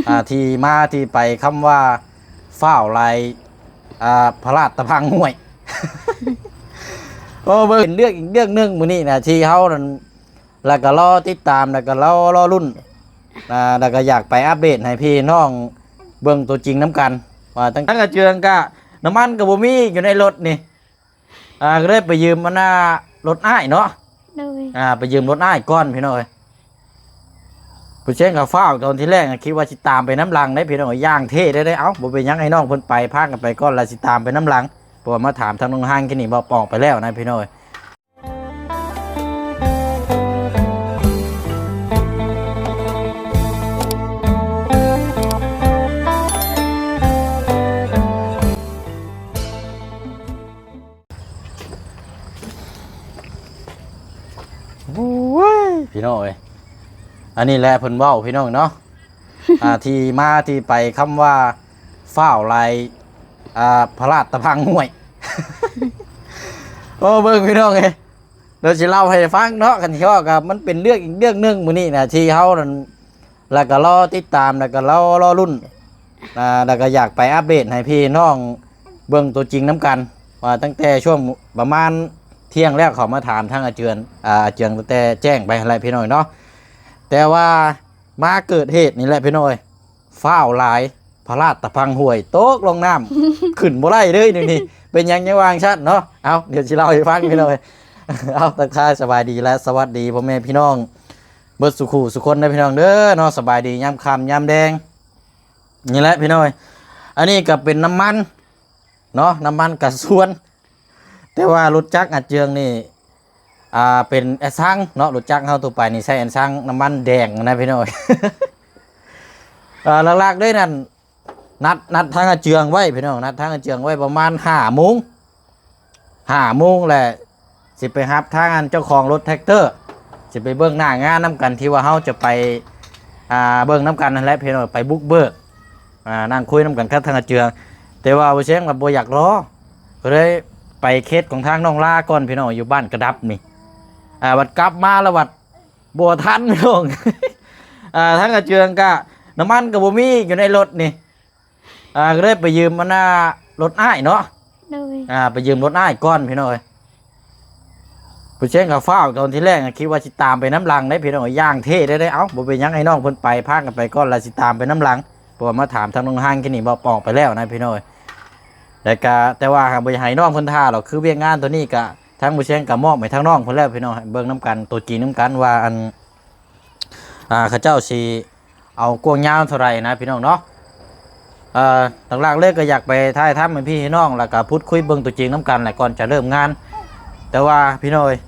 ອ່າ ທີ່ມາທີ່ໄປຄຳວ່າຟ້າວຫຼາຍ ອ່າ ພະລາດຕະພັງຫ້ວຍ. ໂອ້ ເບິ່ງເປັນເລື່ອງອີກເລື່ອງໜຶ່ງມື້ນີ້ນະ ທີ່ເຮົານັ້ນ ແລ້ວກໍລໍຕິດຕາມ ແລ້ວກໍລໍ ລໍລຸ້ນ ອ່າ ແລ້ວກໍຢາກໄປອັບເດດໃຫ້ພີ່ນ້ອງເບິ່ງຕົວຈິງນຳກັນ ວ່າຕັ້ງ ຕັ້ງແຕ່ເຈື່ອງກະນ້ຳມັນກໍບໍ່ມີຢູ່ໃນລົດນີ້ ອ່າ ກໍເລີຍໄປຢືມອັນນ່າລົດອ້າຍເນາະ ໂດຍ ອ່າ ໄປຢືມລົດອ້າຍກ່ອນພີ່ນ້ອງເອີຍ. ຜູ້ເຊງກໍຟ້າວ ຕອນທີແລກຄິດວ່າຊິຕາມໄປນຳຫຼັງເດ້ພີ່ນ້ອງເອີຍ ຢ່າງເທ່ເດ້ ເອົ້າ ບໍ່ເປັນຫຍັງ ໃຫ້ນ້ອງເພິ່ນໄປ ພາກັນໄປກ່ອນ ແລ້ວຊິຕາມໄປນຳຫຼັງ ເພາະວ່າມາຖາມທາງນ້ອງຮັງ ກິນນີ້ເວົ້າອອກໄປແລ້ວນະພີ່ນ້ອງເອີຍ. ໂອ້ຍ ພີ່ນ້ອງເອີຍ ອັນນີ້ແຫຼະເພິ່ນເວົ້າພີ່ນ້ອງເນາະ ອ່າ ທີ່ມາທີ່ໄປຄຳວ່າຟ້າວຫຼາຍ ອ່າ ພະລາດຕະພັງຫ້ວຍ. ໂອ້ ເບິ່ງພີ່ນ້ອງເອີຍ ດຽວຊິເລົ່າໃຫ້ຟັງເນາະ ຄັນຊິເວົ້າກໍມັນເປັນເລື່ອງອີກເລື່ອງໜຶ່ງມື້ນີ້ນະ ທີ່ເຮົານັ້ນ ແລ້ວກໍລໍຕິດຕາມ ແລ້ວກໍລໍ ລໍລຸ້ນ ອ່າ ແລ້ວກໍຢາກໄປອັບເດດໃຫ້ພີ່ນ້ອງເບິ່ງຕົວຈິງນຳກັນ ວ່າຕັ້ງແຕ່ຊ່ວງປະມານທ່ຽງແລ້ວ ເຂົາມາຖາມທາງອາເຈື່ອງ ອ່າ ອາເຈື່ອງ ຕັ້ງແຕ່ແຈ້ງໄປຫັ້ນແຫຼະພີ່ນ້ອງເນາະ ແຕ່ວ່າມາເກີດເຫດນີ້ແຫຼະພີ່ນ້ອງເອີຍ ຟ້າວຫຼາຍ ພະລາດຕະພັງຫ້ວຍ ຕົກລົງນ້ຳ ຂຶ້ນບໍ່ໄດ້ເລີຍນີ້ ເປັນຫຍັງຍັງວ່າຈັ່ງຊັ້ນເນາະ. ເອົາ ດຽວຊິເລົ່າໃຫ້ຟັງພີ່ນ້ອງເອີຍ. ເອົາ ທັກທາຍສະບາຍດີ ແລະ ສະຫວັດດີພໍ່ແມ່ພີ່ນ້ອງເບິດສູ່ຄູ່ສູ່ຄົນເດີພີ່ນ້ອງເດີເນາະ ສະບາຍດີຍາມຄ່ຳຍາມແລງນີ້ແຫຼະພີ່ນ້ອງເອີຍ. ອັນນີ້ກໍເປັນນ້ຳມັນເນາະ ນ້ຳມັນກະຊວນ ແຕ່ວ່າລົດຈັກອາເຈືອງນີ້ ອ່າ ເປັນແອດຊັງເນາະ ລົດຈັກເຮົາທົ່ວໄປນີ້ໃຊ້ແອດຊັງນ້ຳມັນແດງນະພີ່ນ້ອງເອີຍ. ອ່າ ຫຼັກໆເລີຍນັ້ນ ນັດ ນັດທາງອາເຈືອງໄວ້ພີ່ນ້ອງ ນັດທາງອາເຈືອງໄວ້ປະມານຫ້າໂມງ ຫ້າໂມງແຫຼະ ຊິໄປຮັບທາງອັນເຈົ້າຂອງລົດແທັກເຕີ ຊິໄປເບິ່ງໜ້າງານນຳກັນ ທີ່ວ່າເຮົາຈະໄປ ອ່າ ເບິ່ງນຳກັນນັ້ນແຫຼະພີ່ນ້ອງ ໄປບຸກເບີກ ອ່າ ນັ່ງຄຸຍນຳກັນກັບທາງອາເຈືອງ. ແຕ່ວ່າບໍ່ແຊງວ່າບໍ່ຢາກລໍ ກໍເລີຍໄປເຂດຂອງທາງໜອງລາກ່ອນພີ່ນ້ອງ ຢູ່ບ້ານກະດັບນີ້ ອ່າ ບັດກັບມາແລ້ວບັດ ບໍ່ທັນພີ່ນ້ອງ ອ່າ ທາງອາເຈືອງກະນ້ຳມັນກໍບໍ່ມີຢູ່ໃນລົດນີ້ ອ່າ ກໍເລີຍໄປຢືມອັນນ່າລົດອ້າຍເນາະ ໂດຍ ອ່າ ໄປຢືມລົດອ້າຍກ່ອນພີ່ນ້ອງເອີຍ. ຜູ້ເຊງກໍຟ້າວ ຕອນທີແລກຄິດວ່າຊິຕາມໄປນຳຫຼັງເດ້ພີ່ນ້ອງເອີຍ ຢ່າງເທ່ເດ້ ເອົ້າ ບໍ່ເປັນຫຍັງ ໃຫ້ນ້ອງເພິ່ນໄປ ພາກັນໄປກ່ອນ ແລ້ວຊິຕາມໄປນຳຫຼັງ ເພາະວ່າມາຖາມທາງນ້ອງຮັງ ກິນນີ້ເວົ້າອອກໄປແລ້ວນະພີ່ນ້ອງເອີຍ. ແລ້ວກະ ແຕ່ວ່າຫາກບໍ່ຢາກໃຫ້ນ້ອງເພິ່ນຖ້າດອກ ຄືວຽກງານໂຕນີ້ກະ ທາງບໍ່ແຊງກໍມອບໃຫ້ທາງນ້ອງເພິ່ນແລ້ວພີ່ນ້ອງ ໃຫ້ເບິ່ງນຳກັນ ຕົວຈິງນຳກັນວ່າ ອັນ ອ່າ ເຂົາເຈົ້າຊິເອົາກວ້າງຍາວເທົ່າໃດນະພີ່ນ້ອງເນາະ. ເອີ ຫຼັກໆເລີຍກໍຢາກໄປຖ່າຍທຳໃຫ້ພີ່ໃຫ້ນ້ອງ ແລ້ວກໍພູດຄຸຍເບິ່ງຕົວຈິງນຳກັນແຫຼະ ກ່ອນຈະເລີ່ມງານ. ແຕ່ວ່າພີ່ນ້ອງເອີຍ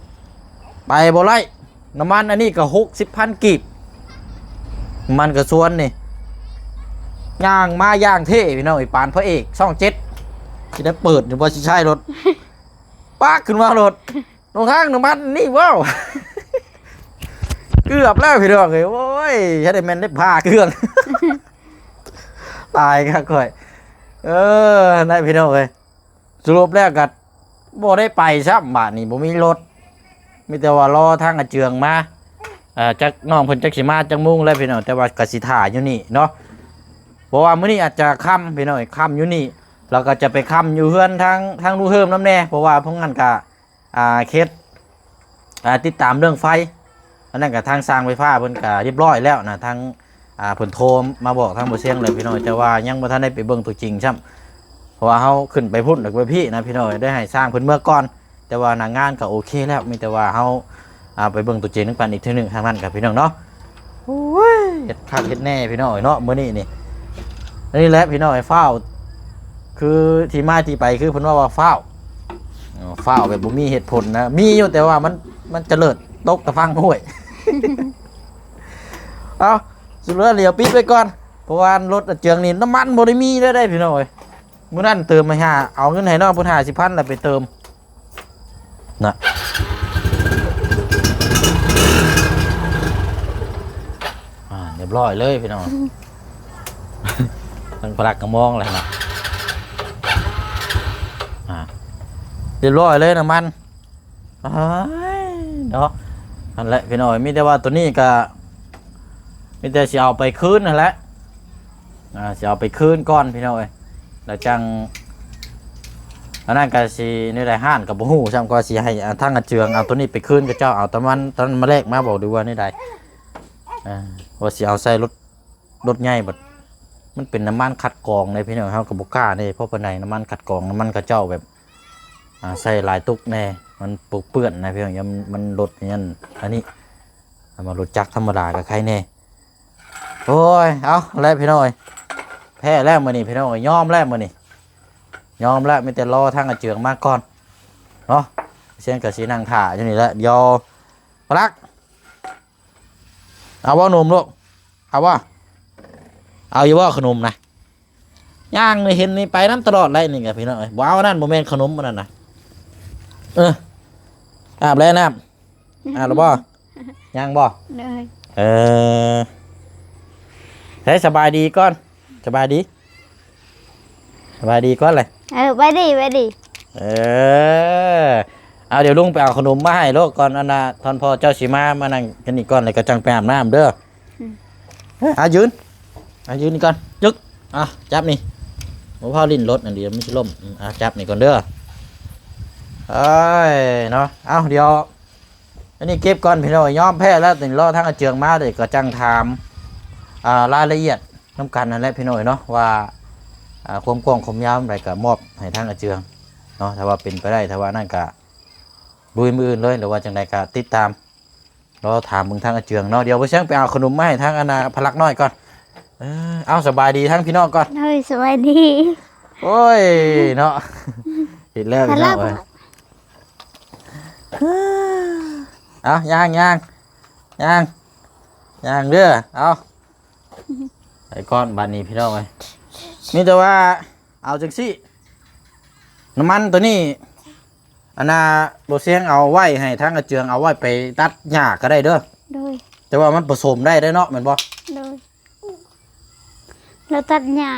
ໄປບໍ່ໄດ້ ນ້ຳມັນອັນນີ້ກໍຫົກສິບພັນກີບ ນ້ຳມັນກະຊວນນີ້ ຍ່າງມາຢ່າງເທ່ພີ່ນ້ອງເອີຍ ປານພະເອກຊ່ອງເຈັດ ຊິໄດ້ເປີດຢູ່ບໍ່ ຊິໃຊ້ລົດ ປາກຂຶ້ນມາໂລດ ນ້ອງທາງນ້ຳມັນນີ້ເວົ້າ ເກືອບແລ້ວພີ່ນ້ອງເອີຍ ໂອ້ຍ ຈະໄດ້ແມ່ນໄດ້ຜ່າເຄື່ອງ ຕາຍຄັກຂ້ອຍ ເອີ ໄດ້ພີ່ນ້ອງເອີຍ ສະຫຼຸບແລ້ວກໍບໍ່ໄດ້ໄປຊ້ຳ ບາດນີ້ບໍ່ມີລົດ ມີແຕ່ວ່າລໍທາງອາເຈືອງມາ ເອີ ຈັກນ້ອງເພິ່ນຈັກຊິມາຈັກໂມງແລ້ວພີ່ນ້ອງ ແຕ່ວ່າກໍຊິຖ້າຢູ່ນີ້ເນາະ ເພາະວ່າມື້ນີ້ອາດຈະຄ່ຳພີ່ນ້ອງເອີຍ ຄ່ຳຢູ່ນີ້ ແລ້ວກໍຈະໄປຄ່ຳຢູ່ເຮືອນທາງ ທາງລຸງເຮີມນຳແດ່ ເພາະວ່າພວກນັ້ນກໍ ອ່າ ເຂດ ອ່າ ຕິດຕາມເລື່ອງໄຟ ອັນນັ້ນກໍທາງຊ່າງໄຟຟ້າເພິ່ນກໍຮຽບຮ້ອຍແລ້ວນະ ທາງ ອ່າ ເພິ່ນໂທມາບອກທາງບໍ່ຊຽງແລ້ວພີ່ນ້ອງ ແຕ່ວ່າຍັງບໍ່ທັນໄດ້ໄປເບິ່ງຕົວຈິງຊ້ຳ ເພາະວ່າເຮົາຂຶ້ນໄປພຸ້ນ ແລ້ວກໍໄປພີ້ນະພີ່ນ້ອງ ໄດ້ໃຫ້ຊ່າງເພິ່ນເມືອກ່ອນ ແຕ່ວ່າໜ້າງານກໍໂອເຄແລ້ວ ມີແຕ່ວ່າເຮົາ ອ່າ ໄປເບິ່ງຕົວຈິງນຳກັນອີກເທື່ອໜຶ່ງທາງນັ້ນກັບພີ່ນ້ອງເນາະ. ໂອ້ຍ ເຮັດຄັກເຮັດແນ່ພີ່ນ້ອງເອີຍເນາະ ມື້ນີ້ນີ້ ອັນນີ້ແຫຼະພີ່ນ້ອງເອີຍ ຟ້າວ ຄືທີ່ມາທີ່ໄປ ຄືເພິ່ນເວົ້າວ່າຟ້າວ ເອີ ຟ້າວແບບບໍ່ມີເຫດຜົນນະ ມີຢູ່ ແຕ່ວ່າມັນ ມັນຈະເລີດຕົກຕະພັງຫ້ວຍ. ເອົາ ສຸດແລ້ວດຽວປິດໄວ້ກ່ອນ ເພາະວ່າລົດອາເຈືອງນີ້ນ້ຳມັນບໍ່ໄດ້ມີເລີຍເດ້ພີ່ນ້ອງເອີຍ ມື້ນັ້ນເຕີມໃຫ້ຫ້າ ເອົາເງິນໃຫ້ນ້ອງເພິ່ນຫ້າສິບພັນ ແລ້ວໄປເຕີມ ນະ ອ່າ ຮຽບຮ້ອຍເລີຍພີ່ນ້ອງ ທັງພະລັກກະມອງແລ້ວນະ ອ່າ ຮຽບຮ້ອຍເລີຍນ້ຳມັນ ອ້າຍ ເນາະ ນັ້ນແຫຼະພີ່ນ້ອງ ມີແຕ່ວ່າໂຕນີ້ກະ ມີແຕ່ຊິເອົາໄປຄືນຫັ້ນແຫຼະ ອ່າ ຊິເອົາໄປຄືນກ່ອນພີ່ນ້ອງເອີຍ ແລ້ວຈັ່ງ ອັນນັ້ນກໍຊິແນວໃດ ຮ້ານກໍບໍ່ຮູ້ຊ້ຳ ກໍຊິໃຫ້ ອ່າ ທາງອາເຈືອງເອົາໂຕນີ້ໄປຄືນຂະເຈົ້າ ເອົາຕອນນັ້ນ ຕອນມາແລກມາບໍ ຫຼືວ່າແນວໃດ ອ່າ ວ່າຊິເອົາໃສ່ລົດ ລົດໃຫຍ່ບັດ ມັນເປັນນ້ຳມັນຄັດກອງເດ້ພີ່ນ້ອງ ເຮົາກໍບໍ່ກ້າເດ້ ເພາະປານໃດ ນ້ຳມັນຄັດກອງ ນ້ຳມັນຂະເຈົ້າແບບ ອ່າ ໃສ່ຫຼາຍຕຸກແດ່ ມັນປົກເປື້ອນນະພີ່ນ້ອງ ຢ້ານມັນລົດ ອັນນັ້ນ ອັນນີ້ ເອົາມາລົດຈັກທຳມະດາກໍໄຄແດ່. ໂອ້ຍ ເອົາແຫຼະພີ່ນ້ອງເອີຍ ແພ້ແລ້ວມື້ນີ້ພີ່ນ້ອງເອີຍ ຍອມແລ້ວມື້ນີ້ ຍອມແລ້ວ ມີແຕ່ລໍທາງອາເຈືອງມາກ່ອນເນາະ ຊຽງກໍຊິນັ່ງຖ້າຢູ່ນີ້ແຫຼະ ດຽວປະລັກ ເອົາບໍ່ໜຸ່ມລູກ ເອົາບໍ່ ເອົາຢູ່ບໍ່ຂະໜົມນະ ຍ່າງນີ້ເຫັນນີ້ໄປນຳຕະຫຼອດແຫຼະນີ້ກໍພີ່ນ້ອງເອີຍ ບໍ່ເອົາ ອັນນັ້ນບໍ່ແມ່ນຂະໜົມ ອັນນັ້ນນະ ເອີ ອາບແລ້ວນ້ຳ ອາບແລ້ວບໍ່ ຍັງບໍ່ ໂດຍ ເອີ ໃຊ້ສະບາຍດີກ່ອນ ສະບາຍດີ ສະບາຍດີກ່ອນເລີຍ ເອີ ໄວ້ດີ ໄວ້ດີ ເອີ ເອົາ ດຽວລຸງໄປເອົາຂະໜົມມາໃຫ້ໂລດກ່ອນ ອັນນ່າ ທ່ານພໍ່ເຈົ້າຊິມາ ມານັ່ງກັນນີ້ກ່ອນ ແລ້ວກໍຈັ່ງໄປອາບນ້ຳເດີ ອືມ ເອີ ເອົາຢືນ ເອົາຢືນນີ້ກ່ອນ ຈຶກ ອ່ະ ຈັບນີ້ ບໍ່ພາຫຼິ້ນລົດອັນດຽວມັນຊິລົ້ມ ອືມ ອ່ະ ຈັບນີ້ກ່ອນເດີ ເອີຍ ເນາະ ເອົາ ດຽວ ອັນນີ້ເກັບກ່ອນພີ່ນ້ອງ ຍອມແພ້ແລ້ວ ຕອນນີ້ລໍທາງອາເຈືອງມາເດ້ ກໍຈັ່ງຖາມ ອ່າ ລາຍລະອຽດນຳກັນນັ້ນແຫຼະພີ່ນ້ອງເນາະ ວ່າ ອ່າ ຄວາມກວ້າງຄວາມຍາວໃດກໍມອບໃຫ້ທາງອາເຈືອງເນາະ ຖ້າວ່າເປັນໄປໄດ້ ຖ້າວ່ານັ້ນກໍລຸຍມື້ອື່ນເລີຍ ຫຼືວ່າຈັ່ງໃດກໍຕິດຕາມ ລໍຖາມເບິ່ງທາງອາເຈືອງເນາະ ດຽວບໍ່ຊຽງໄປເອົາຂະໜົມມາໃຫ້ທາງອັນນ່າ ພະລັກນ້ອຍກ່ອນ ເອີ ເອົາ ສະບາຍດີທາງພີ່ນ້ອງກ່ອນ ໂດຍ ສະບາຍດີ ໂອ້ຍ ເນາະ ເຮັດແລ້ວພີ່ນ້ອງເອີຍ ເອົາ ຍ່າງ ຍ່າງ ຍ່າງ ຍ່າງເດີ ເອົາ ໄປກ່ອນບາດນີ້ພີ່ນ້ອງເອີຍ ມີແຕ່ວ່າ ເອົາຈັ່ງຊີ້ ນ້ຳມັນໂຕນີ້ ອັນນ່າ ບໍ່ຊຽງເອົາໄວ້ໃຫ້ທາງອາເຈືອງ ເອົາໄວ້ໄປຕັດຫຍ້າກໍໄດ້ເດີ ໂດຍ ແຕ່ວ່າມັນປະສົມໄດ້ເດ້ເນາະ ແມ່ນບໍ່ ໂດຍ ແລ້ວຕັດຫຍ້າ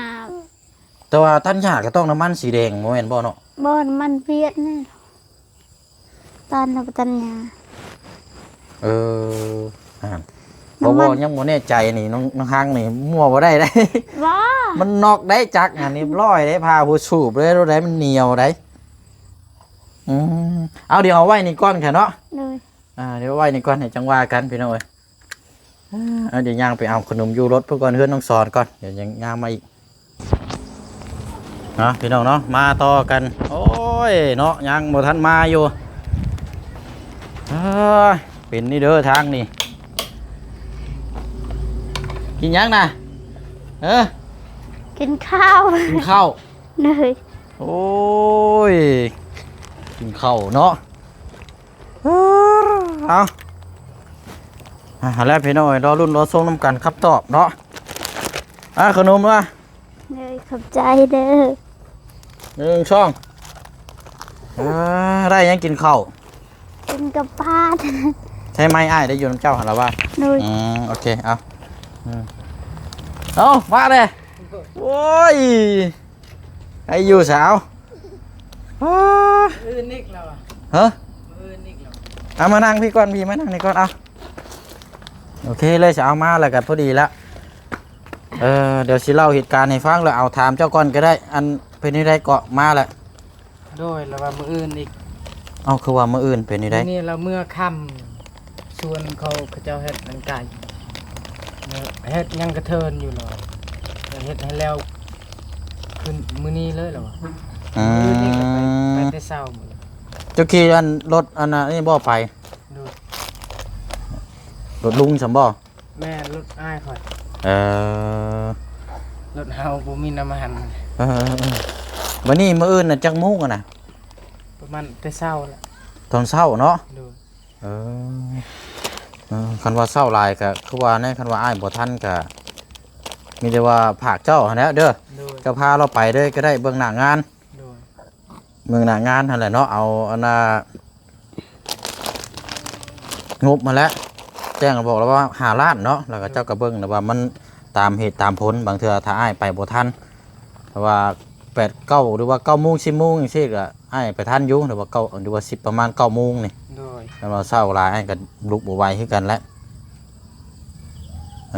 ແຕ່ວ່າຕັດຫຍ້າກໍຕ້ອງນ້ຳມັນສີແດງ ບໍ່ແມ່ນບໍ່ເນາະ ບໍ່ ນ້ຳມັນວຽດນີ້ ຕານລະປະຕັນຍາ ເອີ ອ່າ ນ້ຳມັນ ບໍ່ ບໍ່ ຍັງບໍ່ແນ່ໃຈນີ້ ນ້ອງ ນ້ອງຮັງນີ້ ມົ່ວບໍ່ໄດ້ເດ້ ບໍ່ ມັນນອກໄດ້ຈັກຫັ້ນ ຮຽບຮ້ອຍເດ້ ຜ່າຫົວສູບເລີຍ ໂລດໃດ ມັນໜຽວໄດ໋ ອືມ ເອົາ ດຽວເອົາໄວ້ນີ້ກ່ອນແຄ່ເນາະ ໂດຍ ອ່າ ດຽວເອົາໄວ້ນີ້ກ່ອນ ໃຫ້ຈັ່ງວ່າກັນ ພີ່ນ້ອງເອີຍ. ອ່າ ດຽວຍ່າງໄປເອົາຂະໜົມຢູ່ລົດເພິ່ນກ່ອນ ເຮືອນນ້ອງສອນກ່ອນ ດຽວຍັງຍ່າງມາອີກເນາະ ພີ່ນ້ອງເນາະ ມາຕໍ່ກັນ ໂອ້ຍ ເນາະ ຍັງບໍ່ທັນມາຢູ່ ເອີ ເປັນນີ້ເດີທາງນີ້ ກິນຫຍັງນະ ເອີ ກິນເຂົ້າ ກິນເຂົ້າ ໂດຍ ໂອ້ຍ ກິນເຂົ້າເນາະ. ເອົາ ອ່າ ຫັ້ນແຫຼະພີ່ນ້ອງເອີຍ ລໍລຸ້ນລໍຊົມນຳກັນຄຳຕອບເນາະ ອ່າ ຂະໜົມວ່າ ເດີ ຂອບໃຈເດີ ໜຶ່ງ ສອງ ອ່າ ໄດ້ຫຍັງກິນເຂົ້າ ກິນກັບປາ ໃຊ້ໄມ້ອ້າຍໄດ້ຢູ່ນຳເຈົ້າຫັ້ນລະວ່າ ໂດຍ ອືມ ໂອເຄ ເອົາ ອືມ ເອົາ ມາເດ້ ໂອ້ຍ. ໄດ້ຢູ່ສາວ ອ້າ ມື້ອື່ນອີກແລ້ວຫວາ ຮະ ມື້ອື່ນອີກແລ້ວ ເອົາມານັ່ງພີ້ກ່ອນ ພີ້ມານັ່ງນີ້ກ່ອນ ເອົາ ໂອເຄເລີຍ ສາວມາແລ້ວກໍພໍດີລະ ເອີ ດຽວຊິເລົ່າເຫດການໃຫ້ຟັງ ແລ້ວເອົາຖາມເຈົ້າກ່ອນກໍໄດ້ ອັນເປັນແນວໃດເກາະມາແລ້ວ ໂດຍ ລະວ່າມື້ອື່ນອີກ ເອົ້າ ຄືວ່າມື້ອື່ນເປັນແນວໃດ ມື້ນີ້ລະເມືອຄ່ຳ ສວນເຂົາ ເຂົາເຈົ້າເຮັດອັນກາຍ ເຮັດຫຍັງກະເທີນຢູ່ລະ ເຮັດໃຫ້ແລ້ວ ຄືນມື້ນີ້ເລີຍລະວ່າ ອືມ ມື້ນີ້ກະໄປ ໄປແຕ່ເຊົ້າມື້ນີ້ ເຈົ້າຂີ່ອັນລົດອັນນັ້ນນີ້ບໍ່ໄປ ໂດຍ ລົດລຸງຊັ້ນບໍ່ ແມ່ນ ລົດອ້າຍຂ້ອຍ ເອີ ລົດເຮົາບໍ່ມີນ້ຳມັນ ເອີ ເອີ ເອີ ບາດນີ້ມື້ອື່ນນະຈັກໂມງຫັ້ນນະ ປະມານແຕ່ເຊົ້າລະ ຕອນເຊົ້າເນາະ ໂດຍ ເອີ ເອີ ຄັນວ່າເຊົ້າຫຼາຍກະຄືວ່າແນ່ ຄັນວ່າອ້າຍບໍ່ທັນກະມີແຕ່ວ່າຝາກເຈົ້າຫັ້ນແຫຼະເດີ ໂດຍ ເຈົ້າພາລາວໄປເລີຍກະໄດ້ ເບິ່ງໜ້າງານ ໂດຍ ເບິ່ງໜ້າງານຫັ້ນແຫຼະເນາະ ເອົາອັນນ່າ ງົບຫັ້ນແຫຼະ ແຈ້ງບອກລາວວ່າຫ້າລ້ານເນາະ ແລ້ວກະເຈົ້າກະເບິ່ງແລ້ວວ່າມັນຕາມເຫດຕາມຜົນ ບາງເທື່ອຖ້າອ້າຍໄປບໍ່ທັນ ຖ້າວ່າແປດ ເກົ້າ ຫຼືວ່າເກົ້າໂມງ ສິບໂມງຈັ່ງຊີ້ກະອ້າຍໄປທັນຢູ່ ຫຼືວ່າເກົ້າ ຫຼືວ່າສິບ ປະມານເກົ້າໂມງນີ້ ໂດຍ ຄັນວ່າເຊົ້າຫຼາຍອ້າຍກະລຸກບໍ່ໄຫວຄືກັນແຫຼະ ເອ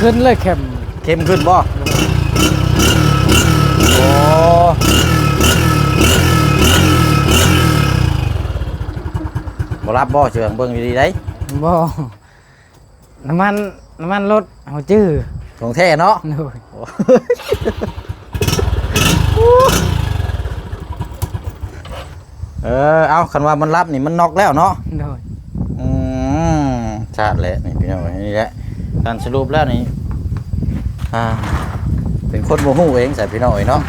ຂຶ້ນເລີຍເຂັມ. ເຂັມຂຶ້ນບໍ່? ໂອ້ ບໍ່ລັບບໍ່? ເຊື່ອງເບິ່ງດີໆໄດ໋. ບໍ່ ນ້ຳມັນ ນ້ຳມັນລົດເຮົາຈື່. ຂອງແທ້ເນາະ? ໂດຍ. ເອີ ເອົາ ຄັນວ່າມັນລັບນີ້ມັນນັອກແລ້ວເນາະ? ໂດຍ. ອືມ ຊາດແຫຼະນີ້ພີ່ນ້ອງເອີຍ ນີ້ແຫຼະ ການສະຫຼຸບແລ້ວນີ້ ອ່າ ເປັນຄົນບໍ່ຮູ້ເອງຊະພີ່ນ້ອງເອີຍເນາະ.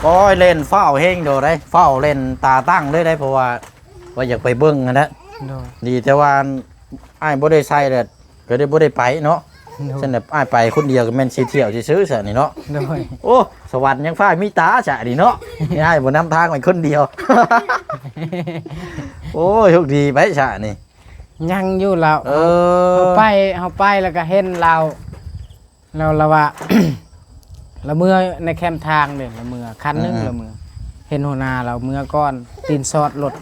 ໂອ້ຍ ແລ່ນຟ້າວແຮງໂດໄດ໋ ຟ້າວແລ່ນຕາຕັ້ງເລີຍໄດ໋ ເພາະວ່າ ວ່າຢາກໄປເບິ່ງຫັ້ນແຫຼະ. ໂດຍ. ດີແຕ່ວ່າອ້າຍບໍ່ໄດ້ໃສ່ແຫຼະ ກໍໄດ້ບໍ່ໄດ້ໄປເນາະ. ໂດຍ. ຊັ້ນແຫຼະ ອ້າຍໄປຄົນດຽວກໍແມ່ນຊິທ່ຽວຊື່ໆຊະນີ້ເນາະ. ໂດຍ. ໂອ້ ສະຫວັນຍັງຟ້າມີຕາຊະນີ້ເນາະ ອ້າຍບໍ່ນຳທາງໄປຄົນດຽວ. ໂອ້ຍ ໂຊກດີໄປຊະນີ້. ຍັງຢູ່ລາວ. ເອີ ເຮົາໄປ ເຮົາໄປແລ້ວກໍເຫັນລາວ ລາວ ລາວວ່າ ລາວເມືອໃນແຄມທາງເດ້ ລາວເມືອຄັນໜຶ່ງ. ອືມ ລາວເມືອ ເຫັນຫົວໜ້າລາວເມືອກ່ອນ ຕີນຊອດລົດ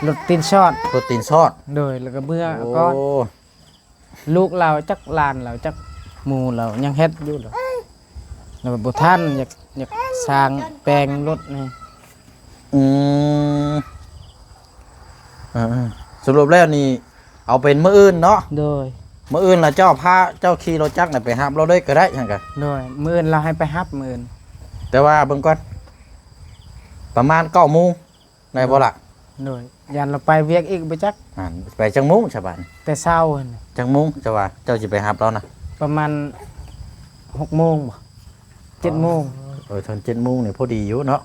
ລົດຕີນຊອດ ລົດຕີນຊອດ. ໂດຍ. ແລ້ວກໍເມືອກ່ອນ. ໂອ້ ລູກລາວຈັກຫຼານລາວຈັກໝູ່ລາວຍັງເຮັດຢູ່ລາວ ແລ້ວບໍ່ທັນ ຢາກ ຢາກສ້າງແປງລົດນີ້. ອືມ ເອີໆ ສະຫຼຸບແລ້ວນີ້ເອົາເປັນມື້ອື່ນເນາະ? ໂດຍ. ມື້ອື່ນລະເຈົ້າພາເຈົ້າຂີ່ລົດຈັກນະໄປຮັບລາວເລີຍກໍໄດ້ຊັ້ນກະ. ໂດຍ. ມື້ອື່ນລາວໃຫ້ໄປຮັບມື້ອື່ນ. ແຕ່ວ່າເບິ່ງກ່ອນ ປະມານເກົ້າໂມງໄດ້ບໍ່ລະ? ໂດຍ. ຢ້ານລາວໄປວຽກອີກບໍ່ຈັກ. ອ່າ ໄປຈັກໂມງຊະບາດນີ້? ແຕ່ເຊົ້າຫັ້ນ. ຈັກໂມງຈະວ່າເຈົ້າຊິໄປຮັບລາວນະ? ປະມານຫົກໂມງບໍ່? ເຈັດໂມງ. ເອີ ຕອນເຈັດໂມງນີ້ພໍດີຢູ່ເນາະ.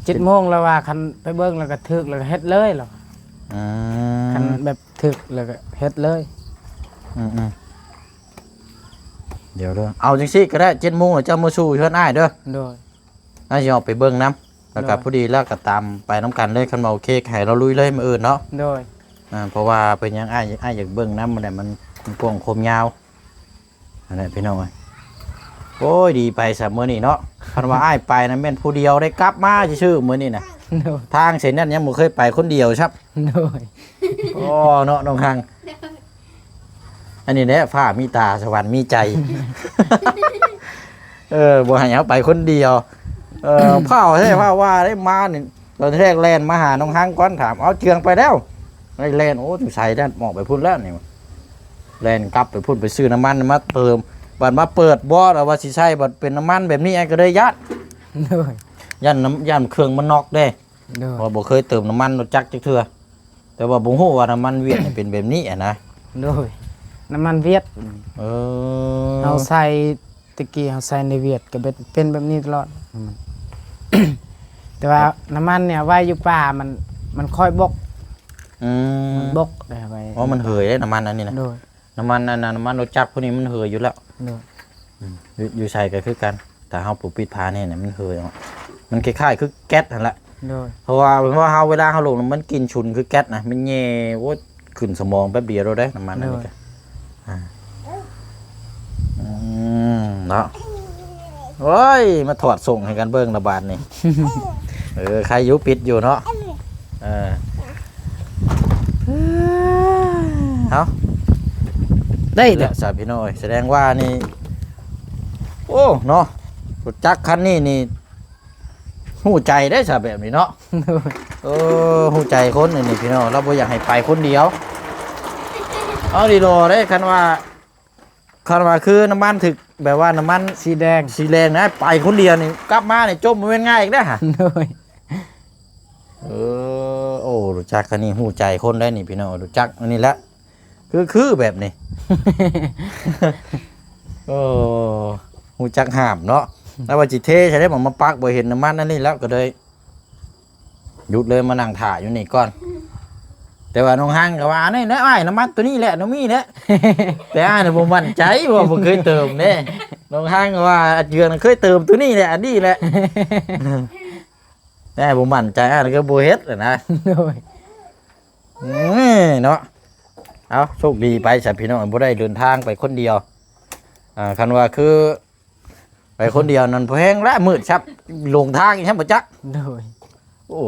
ເຈັດໂມງລາວວ່າ ຄັນໄປເບິ່ງແລ້ວກໍຖືກແລ້ວກໍເຮັດເລີຍລາວ. ອືມ ຄັນແບບຖືກແລ້ວກໍເຮັດເລີຍ. ອືມໆ ດຽວເດີ ເອົາຈັ່ງຊີ້ກໍໄດ້ ເຈັດໂມງແລ້ວເຈົ້າມາສູ່ເຮືອນອ້າຍເດີ. ໂດຍ. ອ້າຍຊິອອກໄປເບິ່ງນຳ ແລ້ວກໍ ໂດຍ ພໍດີແລ້ວກໍຕາມໄປນຳກັນເລີຍ. ຄັນວ່າໂອເຄ ໃຫ້ລາວລຸຍເລີຍມື້ອື່ນເນາະ. ໂດຍ. ອ່າ ເພາະວ່າເປັນຫຍັງອ້າຍ ອ້າຍຢາກເບິ່ງນຳ ມັນແຫຼະ ມັນ ມັນກວ້າງຄວາມຍາວ. ຫັ້ນແຫຼະພີ່ນ້ອງເອີຍ. ໂອ້ຍ ດີໄປຊະມື້ນີ້ເນາະ ຄັນວ່າອ້າຍໄປນະແມ່ນຜູ້ດຽວໄດ້ກັບມາຊື່ໆມື້ນີ້ນະ. ໂດຍ. ທາງເສັ້ນນັ້ນຍັງບໍ່ເຄີຍໄປຄົນດຽວຊ້ຳ. ໂດຍ. ໂອ້ ເນາະ ນ້ອງຮັງ ອັນນີ້ແຫຼະ ຟ້າມີຕາ ສະຫວັນມີໃຈ. ເອີ ບໍ່ໃຫ້ເຮົາໄປຄົນດຽວ. ເອີ ພ້າວແທ້ພ້າວວ່າໄດ້ມານີ້ ຕອນແລກແລ່ນມາຫານ້ອງຮັງກ່ອນ ຖາມ ເອົາ ເຈືອງໄປແລ້ວ ໄດ້ແລ່ນ ໂອ້ ສົງໄສແລ່ນອອກໄປພຸ້ນແລ້ວນີ້ ແລ່ນກັບໄປພຸ້ນ ໄປຊື້ນ້ຳມັນມາເຕີມ. ບັດມາເປີດບໍ່ ແລ້ວວ່າຊິໃຊ້ ບັດເປັນນ້ຳມັນແບບນີ້ ອ້າຍກໍເລີຍຢ້ານ. ໂດຍ. ຢ້ານນ້ຳ ຢ້ານເຄື່ອງມັນນັອກເດ້. ໂດຍ. ເພາະບໍ່ເຄີຍເຕີມນ້ຳມັນລົດຈັກຈັກເທື່ອ ແຕ່ວ່າບໍ່ຮູ້ວ່ານ້ຳມັນຫວຽດນີ້ເປັນແບບນີ້ຫັ້ນນະ. ໂດຍ. ນ້ຳມັນຫວຽດ. ເອີ ເຮົາໃສ່ ແຕ່ກີ້ເຮົາໃສ່ໃນຫວຽດກໍເປັນ ເປັນແບບນີ້ຕະຫຼອດ. ແຕ່ວ່ານ້ຳມັນນີ້ໄວ້ຢູ່ປ່າ ມັນ ມັນຄ່ອຍບົກ. ອືມ ມັນບົກໄດ້ໄວ້. ອໍ ມັນເຫີຍເດ້ນ້ຳມັນອັນນີ້ນະ. ໂດຍ. ນ້ຳມັນອັນນັ້ນ ນ້ຳມັນລົດຈັກພວກນີ້ມັນເຫີຍຢູ່ແລ້ວ. ໂດຍ. ອືມ ຢູ່ ຢູ່ໃສກໍຄືກັນ ຖ້າເຮົາບໍ່ປິດຝາແນ່ນະ ມັນເຫີຍອອກ ມັນຄ້າຍໆຄືແກັດຫັ້ນແຫຼະ. ໂດຍ. ເພາະວ່າ ເພາະວ່າເຮົາ ເວລາເຮົາລົງ ມັນກິ່ນຊຸນຄືແກັດນະ ມັນແຍ່ ໂອ້ຍ ຂຶ້ນສະໝອງແປັບດຽວໂລດເດ້ ນ້ຳມັນອັນນີ້ກະ. ໂດຍ. ອ່າ ອືມ ເນາະ ໂອ້ຍ ມາຖອດສົ່ງໃຫ້ກັນເບິ່ງລະບາດນີ້. ເອີ ໃຄຢູ່ ປິດຢູ່ເນາະ. ເອີ ເອົາ ໄດ້ແລ້ວຊະພີ່ນ້ອງເອີຍ ສະແດງວ່ານີ້ ໂອ້ ເນາະ ລົດຈັກຄັນນີ້ນີ້ ຮູ້ໃຈໄດ້ຊະແບບນີ້ເນາະ. ໂດຍ. ເອີ ຮູ້ໃຈຄົນອັນນີ້ພີ່ນ້ອງ ລາວບໍ່ຢາກໃຫ້ໄປຄົນດຽວ. ເອົາ ດີລໍເດ້ ຄັນວ່າ ຄັນວ່າຄືນ້ຳມັນຖືກ ແບບວ່ານ້ຳມັນສີແດງ ສີແດງນະ ໄປຄົນດຽວນີ້ ກັບມານີ້ຈົມບໍ່ແມ່ນງ່າຍອີກເດ້ຫະ. ໂດຍ. ເອີ ໂອ້ ລົດຈັກຄັນນີ້ຮູ້ໃຈຄົນໄດ໋ນີ້ພີ່ນ້ອງ ລົດຈັກອັນນີ້ແຫຼະ ຄື ຄືແບບນີ້. ໂອ້ ຮູ້ຈັກຫ້າມເນາະ ແລ້ວວ່າຊິເທໃສ່ໄດ້ ມາປັກບໍ່ເຫັນນ້ຳມັນອັນນີ້ແລ້ວ ກໍເລີຍຢຸດເລີຍ ມານັ່ງຖ້າຢູ່ນີ້ກ່ອນ. ແຕ່ວ່ານ້ອງຮັງກໍວ່າ ອັນນີ້ແຫຼະອ້າຍ ນ້ຳມັນໂຕນີ້ແຫຼະ ນ້ອງມີແຫຼະ. ແຕ່ອ້າຍນະບໍ່ໝັ້ນໃຈ ເພາະວ່າບໍ່ເຄີຍເຕີມເດ້. ນ້ອງຮັງກໍວ່າ ອາເຈືອນເຄີຍເຕີມໂຕນີ້ແຫຼະ ອັນນີ້ແຫຼະ. ແຕ່ອ້າຍບໍ່ໝັ້ນໃຈ ອ້າຍກໍບໍ່ເຮັດຫັ້ນນະ. ໂດຍ. ເອີ ເນາະ ເອົາ ໂຊກດີໄປຊະພີ່ນ້ອງ ບໍ່ໄດ້ເດີນທາງໄປຄົນດຽວ. ອ່າ ຄັນວ່າຄືໄປຄົນດຽວນັ້ນ ພໍແຮງລະມືດຊັບ ຫຼົງທາງອີກແຮງບໍ່ຈັກ. ໂດຍ. ໂອ້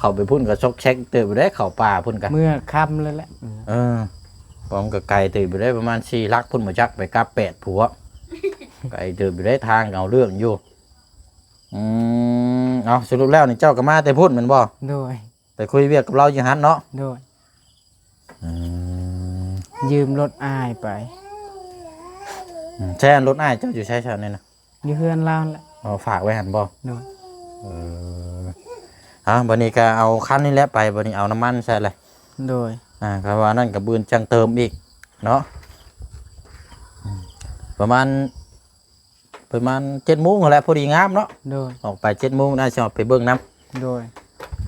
ເຂົ້າໄປພຸ້ນກໍຊອກແຊກເຕີບຢູ່ເດ້ ເຂົ້າປ່າພຸ້ນກະ ເມື່ອຄ່ຳແລ້ວແຫຼະ. ເອີ ຂອງກໍໄກເຕີບຢູ່ເດ້ ປະມານສີ່ຫຼັກພຸ້ນບໍ່ຈັກ ໄປກັບແປດຜົວ ໄກເຕີບຢູ່ເດ້ ທາງເອົາເລື່ອງຢູ່. ອືມ ເອົາ ສະຫຼຸບແລ້ວນີ້ເຈົ້າກໍມາແຕ່ພຸ້ນແມ່ນບໍ່? ໂດຍ ໄປຄຸຍວຽກກັບລາວຢູ່ຫັ້ນເນາະ? ໂດຍ ອືມ ຢືມລົດອ້າຍໄປ. ອືມ ໃຊ້ລົດອ້າຍເຈົ້າຢູ່ໃສຊະນີ້ນະ? ຢູ່ເຮືອນລາວແຫຼະ. ເອົາ ຝາກໄວ້ຫັ້ນບໍ່? ໂດຍ ເອີ ເອົາ ບັດນີ້ກໍເອົາຄັນນີ້ແຫຼະໄປ ບັດນີ້ເອົານ້ຳມັນໃສ່ແຫຼະ. ໂດຍ ອ່າ ຄັນວ່ານັ້ນກໍບືນຈັ່ງເຕີມອີກເນາະ. ອືມ ປະມານ ປະມານເຈັດໂມງຫັ້ນແຫຼະ ພໍດີງາມເນາະ. ໂດຍ ອອກໄປເຈັດໂມງ ອ້າຍຊິອອກໄປເບິ່ງນຳ. ໂດຍ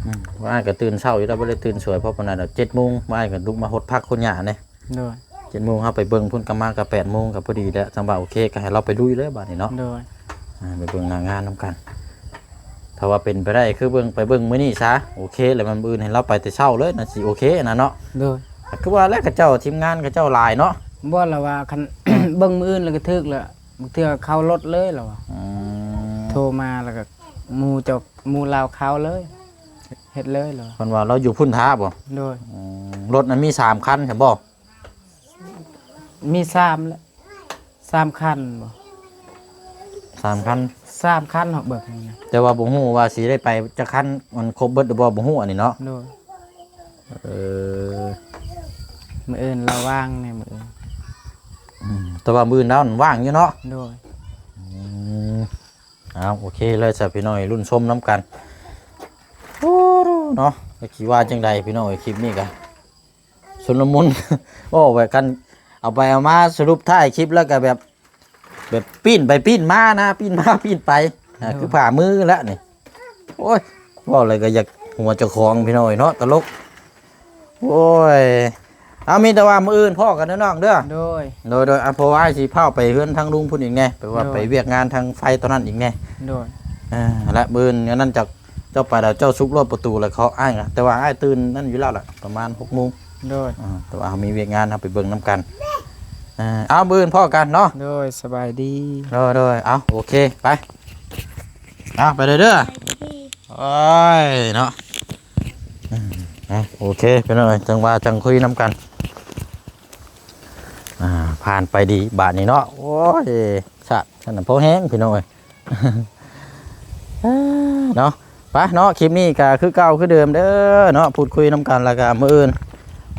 ອືມ ວ່າອ້າຍກໍຕື່ນເຊົ້າຢູ່ແລ້ວ ບໍ່ໄດ້ຕື່ນສວຍພໍປານໃດດອກ ເຈັດໂມງ ວ່າອ້າຍກໍລຸກມາຫົດຜັກຫົດຫຍ້າແດ່. ໂດຍ ເຈັດໂມງເຮົາໄປເບິ່ງພຸ້ນ ກັບມາກໍແປດໂມງ ກໍພໍດີແຫຼະ. ຈັ່ງວ່າໂອເຄ ກໍໃຫ້ລາວໄປລຸຍເລີຍບາດນີ້ເນາະ. ໂດຍ ອ່າ ໄປເບິ່ງໜ້າງານນຳກັນ ຖ້າວ່າເປັນໄປໄດ້ຄືເບິ່ງ ໄປເບິ່ງມື້ນີ້ຊະ ໂອເຄ ແລ້ວມັນມື້ອື່ນໃຫ້ລາວໄປແຕ່ເຊົ້າເລີຍ ໜ້າຊິໂອເຄນະເນາະ. ໂດຍ ຄືວ່າແຫຼະ ເຂົາເຈົ້າທີມງານເຂົາເຈົ້າຫຼາຍເນາະ. ບໍ່ລະວ່າຄັນ ເບິ່ງມື້ອື່ນແລ້ວກໍຖືກແລ້ວ ບາງເທື່ອເຂົ້າລົດເລີຍລະວ່າ. ອືມ ໂທມາແລ້ວກໍໝູ່ເຈົ້າ ໝູ່ລາວເຂົ້າເລີຍ ເຮັດເລີຍລະວ່າ. ເພິ່ນວ່າລາວຢູ່ພຸ້ນຖ້າບໍ່? ໂດຍ ອືມ ລົດນັ້ນມີສາມຄັນຊັ້ນບໍ່? ມີສາມແຫຼະ ສາມຄັນບໍ່? ສາມຄັນ ສາມຄັນເຮົາເບິ່ງນີ້ນະ ແຕ່ວ່າບໍ່ຮູ້ວ່າຊິໄດ້ໄປຈັກຄັນ ມັນຄົບເບິດຫຼືບໍ່ ບໍ່ຮູ້ອັນນີ້ເນາະ. ໂດຍ ເອີ ມື້ອື່ນລາວວ່າງແດ່ ມື້ອື່ນ. ອືມ ແຕ່ວ່າມື້ອື່ນລາວນັ້ນວ່າງຢູ່ເນາະ. ໂດຍ ອືມ ເອົາ ໂອເຄເລີຍຊະ ພີ່ນ້ອງ ລຸ້ນຊົມນຳກັນ. ໂອ້ ເນາະ ຈັກຊິວ່າຈັ່ງໃດ ພີ່ນ້ອງເອີຍ ຄລິບນີ້ກໍຊຸນລະມຸນ ເວົ້າແບບກັນ ເອົາໄປເອົາມາ ສະຫຼຸບທ້າຍຄລິບແລ້ວກໍແບບ ແບບປີ້ນໄປປີ້ນມານະ ປີ້ນມາປີ້ນໄປ ອ່າ ໂດຍ ຄືຜ່າມືແລ້ວນີ້. ໂອ້ຍ ເວົ້າແລ້ວກໍຢາກຫົວເຈົ້າຂອງ ພີ່ນ້ອງເອີຍເນາະ ຕະຫຼົກ. ໂອ້ຍ ເອົາ ມີແຕ່ວ່າມື້ອື່ນພໍ້ກັນເດີນ້ອງເດີ. ໂດຍ ໂດຍ ໂດຍ ອ່າ ເພາະວ່າອ້າຍຊິພາໄປເຮືອນທາງລຸງພຸ້ນອີກແດ່ ໄປວ່າ ໂດຍ ໄປວຽກງານທາງໄຟຕອນນັ້ນອີກແດ່. ໂດຍ ອ່າ ແລ້ວມື້ອື່ນອັນນັ້ນຈັກ ເຈົ້າໄປແລ້ວເຈົ້າຊຸກລອດປະຕູແລ້ວເຂົາອ້າຍນະ ແຕ່ວ່າອ້າຍຕື່ນນັ້ນຢູ່ແລ້ວລະ ປະມານຫົກໂມງ. ໂດຍ ອ່າ ແຕ່ວ່າເຮົາມີວຽກງານ ເຮົາໄປເບິ່ງນຳກັນ. ເອີ ເອົາ ມື້ອື່ນພໍ້ກັນເນາະ. ໂດຍ ສະບາຍດີ. ໂດຍ ໂດຍ ເອົາ ໂອເຄ ໄປ ເອົາ ໄປເດີ. ໂອ້ຍເນາະ ເອົາ ໂອເຄ ພີ່ນ້ອງເອີຍ ຈັ່ງວ່າຈັ່ງຄຸຍນຳກັນ. ອ່າ ຜ່ານໄປດີບາດນີ້ເນາະ. ໂອ້ຍ ສາດ ຊັ້ນນະ ພໍແຮງ ພີ່ນ້ອງເອີຍ ເນາະ. ໄປເນາະ ຄລິບນີ້ກໍຄືເກົ່າຄືເດີມເດີເນາະ ພູດຄຸຍນຳກັນ ແລ້ວກໍມື້ອື່ນ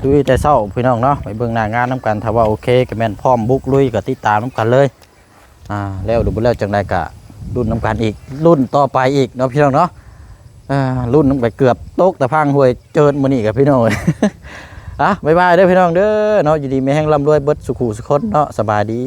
ລຸຍແຕ່ເຊົ້າ ພີ່ນ້ອງເນາະ ໄປເບິ່ງໜ້າງານນຳກັນ. ຖ້າວ່າໂອເຄກໍແມ່ນພ້ອມບຸກລຸຍ ກໍຕິດຕາມນຳກັນເລີຍ. ອ່າ ແລ້ວຫຼືບໍ່ແລ້ວຈັ່ງໃດກໍລຸ້ນນຳກັນອີກ ລຸ້ນຕໍ່ໄປອີກເນາະ ພີ່ນ້ອງເນາະ. ອ່າ ລຸ້ນນຳໄປເກືອບຕົກຕາພັງຫ້ວຍເຈີດມື້ນີ້ກັບພີ່ນ້ອງເອີຍ. ອ່ະ ບາຍບາຍເດີພີ່ນ້ອງເດີເນາະ ຢູ່ດີມີແຮງ ລ່ຳລວຍເບິດສູ່ຄູ່ສູ່ຄົນເນາະ. ສະບາຍດີ.